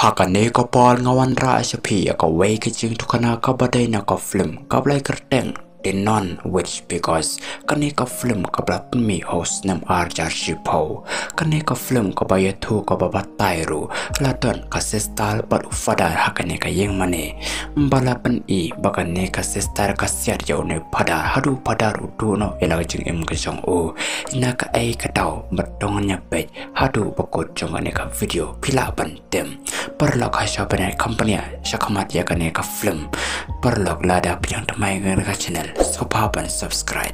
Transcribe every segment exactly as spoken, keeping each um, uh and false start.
Ha kane ka por nga wanrah sha phi ïa kawei ka jingtukna kaba dei na ka film kaba la kyrteng The Nun, which because kane ka film kaba la pynmih ha u snem ar hajar shiphew. Kane ka film kaba ïathuh kaba batai ruh, la don ka sister bad u father ha kane ka ïing mane. Ba la pyni ba kane ka sister ka siat ïa une u father haduh u father u duh noh ïa la ka jingim ka jong u. Na kaei ka daw, bad to ngin ïa peit haduh ba kut jong kane ka video, phi lah ban tem. Paralok, ha shuwa ban ïa company sha khmat ïa kane ka film, paralok, lada phi dang thymmai ïa kane ka channel, sngewbha ban subscribe.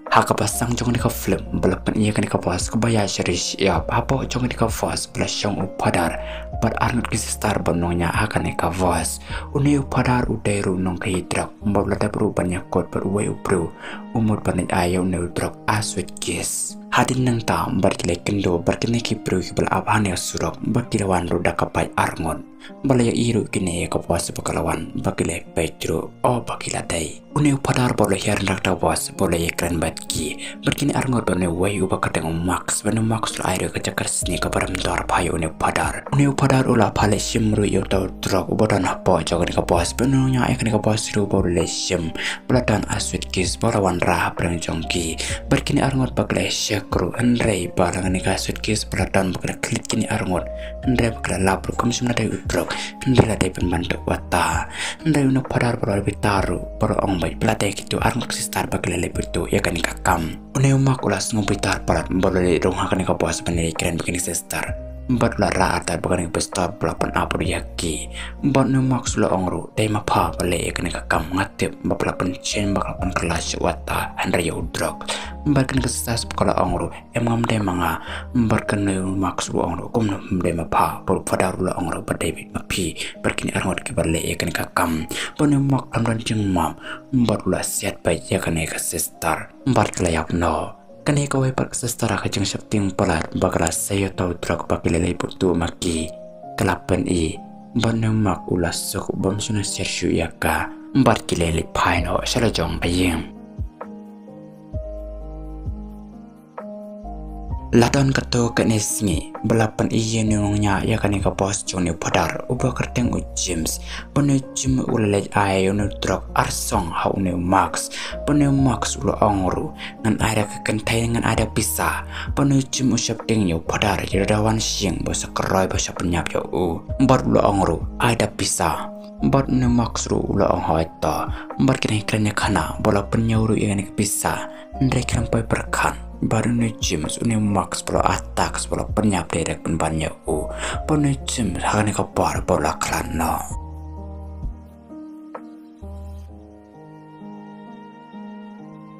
Ha kaba sdang jong kane ka film, ba la pyni ïa kane ka boss kaba ïaid sha ri sha ïap. Hapoh jong kane ka boss ba la shong u father bad arngut ki sister ba nongñiah ha kane ka boss. Une u father u dei ruh u nongkhaïi drok, bad la dep ruh ban ïakut bad uwei u briew, u mut ban leit ai ïa une u drok ha suitcase. Hadien nangta bad ki la ïakynduh bad kine ki briew kiba la ap hangne ha surok, bad ki la wan ruh da ka bike arngut. Ba la ïohi ruh kine ïa ka boss ba ka la wan, ba ki la peit ruh, oh, ba ki la dei. Une u father bad u la hiar na ka boss bad u la ïakren bad ki. Bad kine arngut bad une uwei uba kyrteng u Max, bad une u Max u la ai ruh ka jaket sngi kaba rem dor bha ïa une u father. Une u father u la phah leit shim ruh ïa uta u drok uba don hapoh jong kane ka boss, bad une u nongñiah ïa kane ka boss ruh uba u la leit shim. Ba la don ha suitcase ba la wanrah hapdeng jong ki. Bad kine arngut ba ki la shake ruh, hynrei ba la kane ka suitcase ba la don ba ki la khlieh kine arngut, hynrei ba ki la lap ruh, kam shym la dei u drok, hynrei la dei pynban da u wata. Hynrei une u father ba la bitar ruh, ba la ong ba la dei kito arngut ki sister ba ki la leit pynduh ïa kane ka kam. Une u Max u la sngew bitar palat, bad u la leit rung ha kane ka boss ban leit kren bad kine ki sister. Bad u la rah artat bad kane ka pistol ba la pynap ruh ïa ki. Bad une u Max u la ong ruh, dei ma pha ba leh ïa kane ka kam, nga tip ba pha la pynshai, ba pha la pynkylla sha u wata, hynrei ïa u drok. Bad kane ka sister ba ka la ong ruh, em, ngam dei ma nga. Bad kane u Max u ong ruh, kumno ym dei ma pha? Bad u father u la ong ruh, ba dei beit ma phi. Bad kine arngut kiba leh ïa kane ka kam. Bad une u Max lam don jingmap, bad u la siat beit ïa kane ka sister. Bad ki la ïap noh. Kane kawei pat ka sister ha ka jingsheptieng palat ba ka la sei ïa uta u drok ba ki la leit pynduh ma ki, ka la pyni. Bad une u Max u la suk bym shym la siat shuh ïa ka. Bad ki la leit phai noh sha la jong ka ïing. La don katto katne sngi ba la pyni ïa une u nongñiah ïa kane ka boss jong une u father uba kyrteng u James. Bad une u James u la leit ai ïa une u drok ar song ha une u Max. Bad une u Max u la ong ruh, ngan ai da ka kynthei, ngan ai da pisa. Bad une u James u sheptieng ïa u father, ïa u da wan shim bad sa kyroi bad sa pynïap ïa u. Bad u la ong ruh, ai da pisa. Bad une u Max ruh u la ong, hooid to. Bad kine ki kren ïa khana bad la pynïaw ruh ïa kane ka pisa. Hynrei kim poi pyrkhat ba une u James, une u Max ba la attack, ba la pynïap direct pynban ïa u. Ba une u James ha kane ka por ba la khlad noh.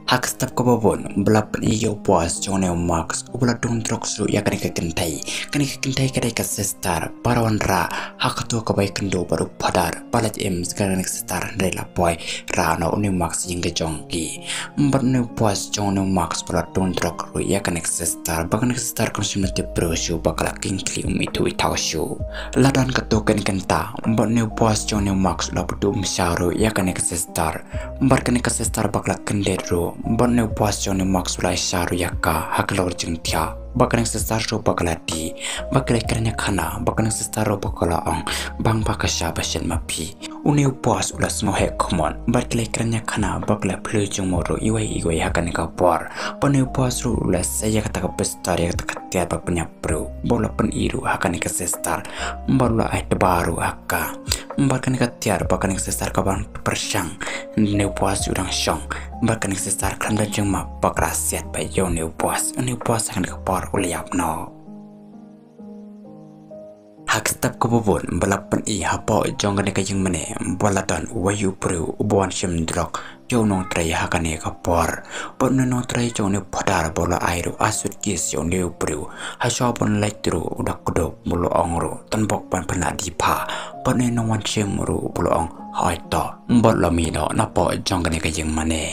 Ha ka step kaba bud ba la pyni ïa u boss jong une u Max, uba la dung drok shuh ïa kane ka kynthei. Kane ka kynthei ka dei ka sister ba la wanrah ha kato kaba ïakynduh bad u father, ba la im sha kane ka sister, hynrei la poi rah noh une u Max ïing ka jong ki. Bad une u boss jong une u Max ba la dung drok ruh ïa kane ka sister, ba kane ka sister kam shym la tip briew shuh, ba ka la kheiñ khlieh, um ithuh ithaw shuh. La don katto katne kynta bad une u boss jong une u Max u la pynduh mynsiem ruh ïa kane ka sister. Bad kane ka sister ba ka la kyndit ruh, bad une u boss jong une u Max u la ïashah ruh ïa ka ha ka lor jingthiah. Bad kane ka sister ruh ba ka la die, ba ka la kren ïa khana, bad kane ka sister ruh ba ka la ong, bang ba ka shah ba shet ma phi. Une u boss u la sngew heh khmut, bad ki la kren ïa khana, bad ki la plie jingmut ruh iwei iwei ha kane ka por. Bad une u boss ruh u la sei ïa kata ka pistol ïa kata ka tiar ba pynïap briew, bad u la pyni ruh ha kane ka sister, bad u la ai tba ruh ha ka. Bad kane ka tiar ba kane ka sister ka bang pyrshang, une u boss u dang shong, bad kane ka sister khlem don jingmap ba ka la siat beit ïa une u boss. Une u boss ha kane ka por u la ïap noh. Ha ka step kaba bud ba la pyni hapoh jong kane ka ïing mane, ba la don uwei u briew uba wan shim drok ïa u nongtrei ha kane ka por. Bad une u nongtrei jong une u father ba u la ai ruh ha suitcase ïa une u briew. Ha shuwa ban leit ruh u da kdup, ba u la ong ruh, tang bok ban pynlah die bha. Bad une u nongwan shim ruh ba u la ong, hooid to. Bad u la mih noh napoh jong kane ka ïing mane.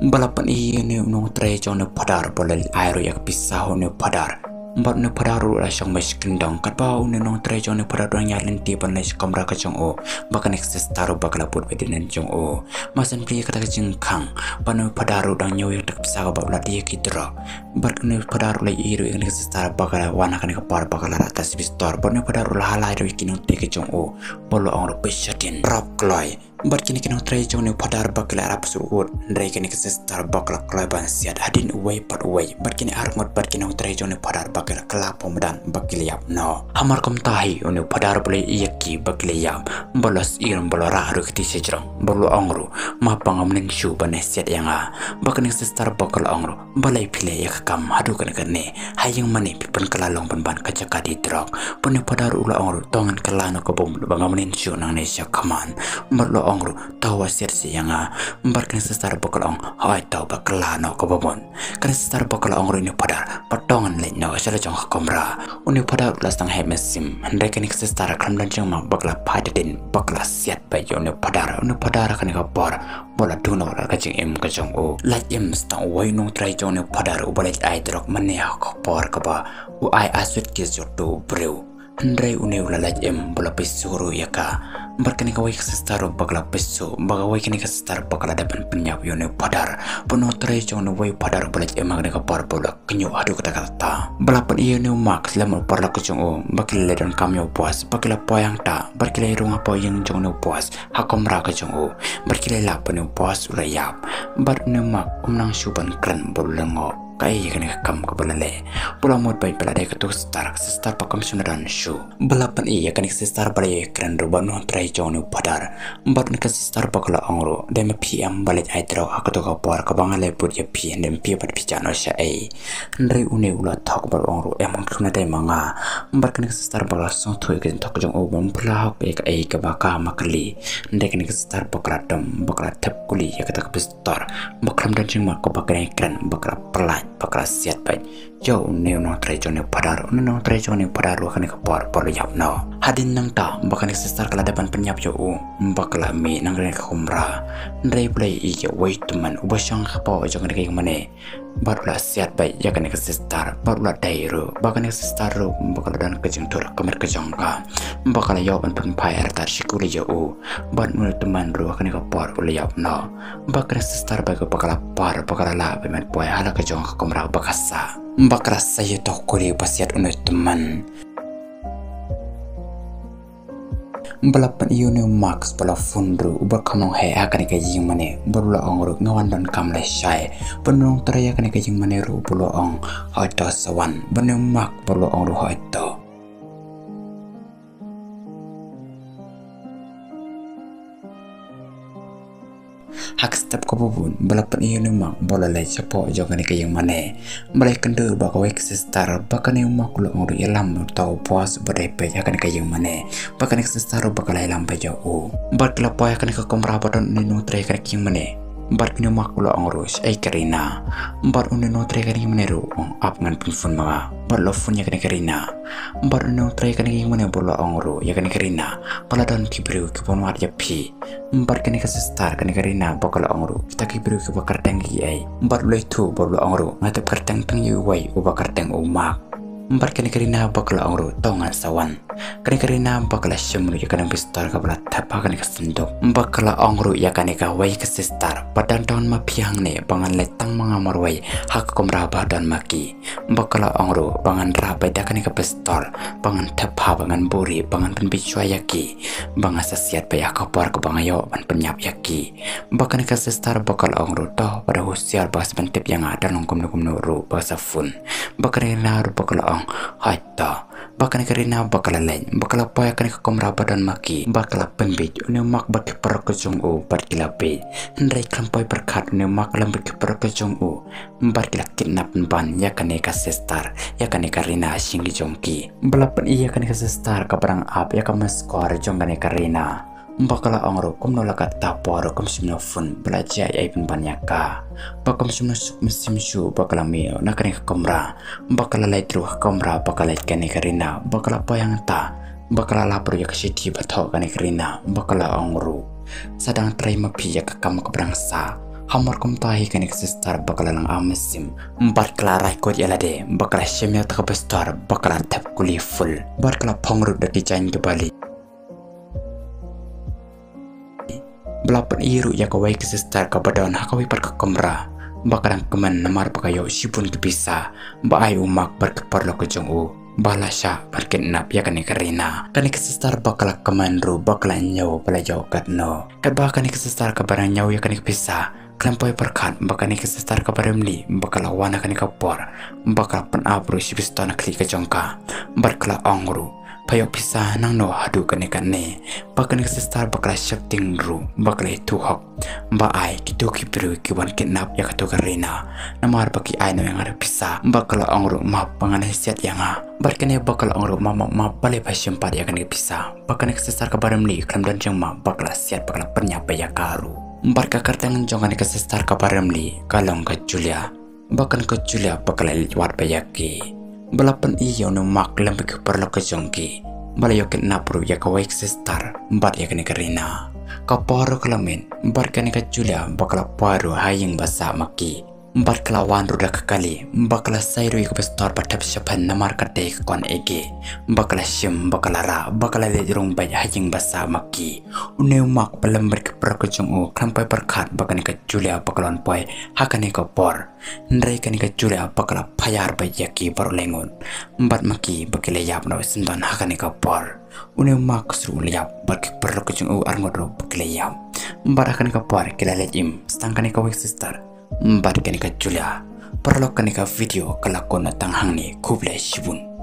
Ba la pyni ïa une u nongtrei jong une u father ba u la ai ruh ïa ka pisa ha une u father. Bad une u Phadar ruh u la shong beit sha kyndong, katba une u nongtrei jong une u Phadar u dang ïaid lynti ban leit sha kamra ka jong u, ba kane ka sister ruh ba ka la bud beit ïa ka kyrteng jong u. Mar shen phi ïa kata ka jingkhang, ba une u Phadar ruh u dang ñiew ïa kata ka pisa kaba u la die ïa ki drok. Bad une u Phadar u la ïohi ruh ïa kane ka sister ba ka la wan ha kane ka por ba ka la rah tang shi pistol. Bad une u Phadar u la halai ruh ïa ki nongtrei ka jong u, bad u la ong ruh, peit shadien, rap kloi. Bad kine ki nongtrei jong une u Phadar ba ki la ïarap shuh, hynrei kane ka sister ba ka la kloi ban siat hadien uwei pat uwei. Bad kine arngut bad ki nongtrei jong une u Phadar ba ki la kylla pom madan ba ki la ïap noh. Hamar kumta hi une u Phadar ba u la ïohi ïa ki ba ki la ïap, ba u la syier, ba u la rah ruh kti shajrong, ba u la ong ruh, map ba ngam nym shu ban ïasiat ïa nga. Bad kane ka sister ba ka la ong ruh, balei phi leh ïa ka kam haduh kane kane? Ha ïing mane phi pynkylla long pynban ka jaka die drok? Bad une u Phadar u la ong ruh, to ngan kylla noh ka bom, ba ngam nym shu nangne sha khmat. Bad u la ong ruh, to wat siat seh ïa nga. Bad kane ka sister ba ka la ong, hooid, to ba kylla noh ka bom. Kane ka sister ba ka la ong ruh ïa une u Phadar, ba to ngan leit noh sha la jong ka kamra. Une u Phadar u la sdang heh mynsiem, hynrei kane ka sister khlem don jingmap ba ka la phai hadien, ba ka la siat beit ïa une u Phadar. Une u Phadar ha kane ka por ba u la duh noh la ka jingim ka jong u. Lait im sa tang uwei u nongtrei jong une u Phadar uba leit ai drok mane ha ka por kaba u ai suitcase jong uto u briew. Hynrei une u la lait im ba u la peit shuh ruh ïa ka. Bad kane kawei ka sister ruh ba ka la peit shuh, bad kawei kane ka sister ba ka la dep ban pynïap ïa une u Phadar. Bad u nongtrei jong une uwei u Phadar uba lait im ha kane ka por ba u la kynjoh haduh katta katta. Ba la pyni ïa une u Max lem bad u paralok ka jong u ba ki la leit donkam ïa u boss, ba ki la poi hangta, bad ki la rung hapoh ïing jong une u boss, ha kamra ka jong u. Bad ki la lap ba une u boss u la ïap. Bad une u Max um nang shuh ban kren ba u lyngngoh kaei ïa kane ka kam kaba la leh. Ba u la mut beit ba la dei kato ka sister, ka sister ba kam shym la don shuh. Ba la pyni ïa kane ka sister ba la ïakren ruh bad u nongtrei jong une u Phadar. Bad une ka sister ba ka la ong ruh, dei ma phi em ba leit ai drok ha kato ka por kaba nga la bud ïa phi, dei ma phi bad phi jah noh shaei? Hynrei une u la thok bad u ong ruh, em, khlem dei ma nga. Bad kane ka sister ba ka la sngewthuh ïa ka jingthok jong u, bad ym pynlah hok ïa kaei kaba ka ma kali. Hynrei kane ka sister ba ka la dom, ba ka la thep kuli ïa kata ka pistol, ba khlem don jingmut kaba kane ka kren, ba ka la pyllait, ba ka la siat beit ïa une u nongtrei jong une u Phadar. Une u nongtrei jong une u Phadar ruh ha kane ka por ba u la ïap noh. Hadien nangta ba kane ka sister ka la dep ban pynïap ïa u, ba ka la mih na kane ka kamra. Hynrei ba u la ïohi ïa uwei u tymmen uba shong hapoh jong kane ka ïing mane, bad u la siat beit ïa kane ka sister, bad u la dei ruh ba kane ka sister ruh ba ka la don ka jingthut ha ka met ka jong ka, ba ka la ïoh ban pynphai artat shikuri ïa u. Bad une u tymmen ruh ha kane ka por u la ïap noh. Ba kane ka sister ba ka, ba ka la par, ba ka la lah ban poi ha la ka jong ka kamra ba ka sah. Ba ka la sah ïa uto u kuri ba siat une u tymmen. Ba la pyni ïa une u Max ba la phone ruh uba kham nongheh ha kane ka ïing mane, bad u la ong ruh, nga wan donkam lashai. Bad une u nongtrei ha kane ka ïing mane ruh ba u la ong, hooid, to sa wan. Bad une u Max ba u la ong ruh, hooid, to. Ha ka step kaba bud ba la pyni ïa une u Max ba u la leit shapoh jong kane ka ïing mane. Ba la ïakynduh bad kawei ka sister, bad kane u Max u la ong ruh, ïalam ïa uto u boss ba dei peit ha kane ka ïing mane. Bad kane ka sister ruh ba ka la ïalam beit ïa u. Bad ki la poi ha kane ka kamra ba don une u nongtrei ha kane ka ïing mane. Bad une u Max u la ong ruh, shaei ka Rina? Bad une u nongtrei ha kane ka ïing mane ruh u ong, ap, ngan pynphone ma nga. Bad u la phone ïa kane ka Rina. Bad une u nongtrei ha kane ka ïing mane ba u la ong ruh ïa kane ka Rina, ba la don ki briew kiba wan wad ïa phi. Bad kane ka sister, kane ka Rina, ba ka la ong ruh, kita ki briew kiba kyrteng kiei? Bad u la ïathuh bad u la ong ruh, nga tip kyrteng tang ïa uwei uba kyrteng u Max. Bad kane ka Rina ba ka la ong ruh, to ngan sa wan. Kane ka Rina ba ka la shim ruh ïa kane ka pistol kaba la thep ha kane ka synduk. Ba ka la ong ruh ïa kane kawei ka sister, ba dang don ma phi hangne, ba ngan leit tang ma nga marwei ha ka kamra ba don ma ki. Ba ka la ong ruh ba ngan rah beit da kane ka pistol, ba ngan thep ha, ba ngan buhrieh, ba ngan pynbieit shuwa ïa ki, ba ngan sa siat beit ha ka por kaba nga ïoh ban pynïap ïa ki. Ba kane ka sister ba ka la ong ruh, to, ba da husiar, ba sa pyntip ïa nga, da long kumno kumno ruh ba sa phone. Ba kane ka Rina ruh ba ka la ong, hooid, to. Ba kane ka Rina ba ka la leit, ba ka la poi ha kane ka kamra ba don ma ki, ba ka la pynbieit une u Max bad ki paralok ka jong u bad ki la bieit. Hynrei khlem poi pyrkhat une u Max lem bad ki paralok ka jong u, bad ki la kidnap pynban ïa kane ka sister, ïa kane ka Rina ha shying ki jong ki. Ba la pyni ïa kane ka sister kaba dang ap ïa ka missed call jong kane ka Rina. Ba ka la ong ruh, kumno la katta por ruh kam shym la phone, ba la jia ei ei pynban ïa ka. Ba kam shym la suk mynsiem shuh ba ka la mih na kane ka kamra. Ba ka la leit ruh ha ka kamra ba ka leit kane ka Rina, ba ka la poi hangta. Ba ka la lap ruh ïa ka shithi ba thoh kane ka Rina, ba ka la ong ruh, sa dang trei ma phi ïa ka kam kaba dang sah. Hamar kumta hi kane ka sister ba ka la lang am mynsiem bad ka la rai kut ïa lade ba ka la shim ïa kata ka pistol ba ka la thep kuli full bad ka la phong ruh da ki jaiñ ki bali. Ba la pyni ruh ïa kawei ka sister kaba don ha kawei pat ka kamra ba ka dang kmen namar ba ka ïoh shibun ki pisa ba ai u Mark bad ki paralok ka jong u ba la shah ban kidnap ïa kane ka Rina. Kane ka sister ba ka la kmen ruh ba ka la ñiew ba la ïoh katno. Katba kane ka sister kaba dang ñiew ïa kane ka pisa khlem poi pyrkhat ba kane ka sister kaba rim lih ba ka la wan ha kane ka por ba ka la pynap ruh shi pistol na khlieh ka jong ka bad ka la ong ruh, pha ïoh pisa nangno haduh kane kane? Ba kane ka sister ba ka la sheptieng ruh ba ka la ïathuh hok ba ai kito ki briew ki wan kidnap ïa kato ka Rina namar ba ki ai noh ïa nga ruh pisa. Ba ka la ong ruh, map ba ngan ïa siat ïa nga. Bad kane ba ka la ong ruh, map map map, balei pha shim pat ïa kane ka pisa? Ba kane ka sister kaba rim lih khlem don jingmap ba ka la siat ba ka la pynïap ïa ka ruh. Bad ka kyrteng jong kane ka sister kaba rim lih ka long ka Julia. Ba kane ka Julia ba ka la leit wad bad ïa ki. Ba la pyni ïa une u Mark lem bad ki paralok ka jong ki ba la ïoh kidnap ruh ïa kawei ka sister bad ïa kane ka Rina. Ka por ruh ka la miet bad kane ka Julia ba ka la poi ruh ha ïing ba sah ma ki. Bad ka la wan ruh da ka kali ba ka la sei ruh ïa ka pistol ba thep shaphan namar ka dei ka kon ege. Ba ka la shim ba ka la rah ba ka la leit rung beit ha ïing ba sah ma ki. Une u Mark ba lem bad ki paralok ka jong u khlem poi pyrkhat ba kane ka Julia ba ka la wan poi ha kane ka por. Hynrei kane ka Julia ba ka la phaïar beit ïa ki baroh laingut bad ma ki ba ki la ïap noh syndon ha kane ka por. Une u Mark ruh u la ïap bad ki paralok ka jong u arngut ruh ba ki la ïap. Bad ha kane ka por ki la leit im sa tang kane kawei ka sister bad kane ka Julia. Paralok, kane ka video ka la kut noh tang hangne, khublei shibun.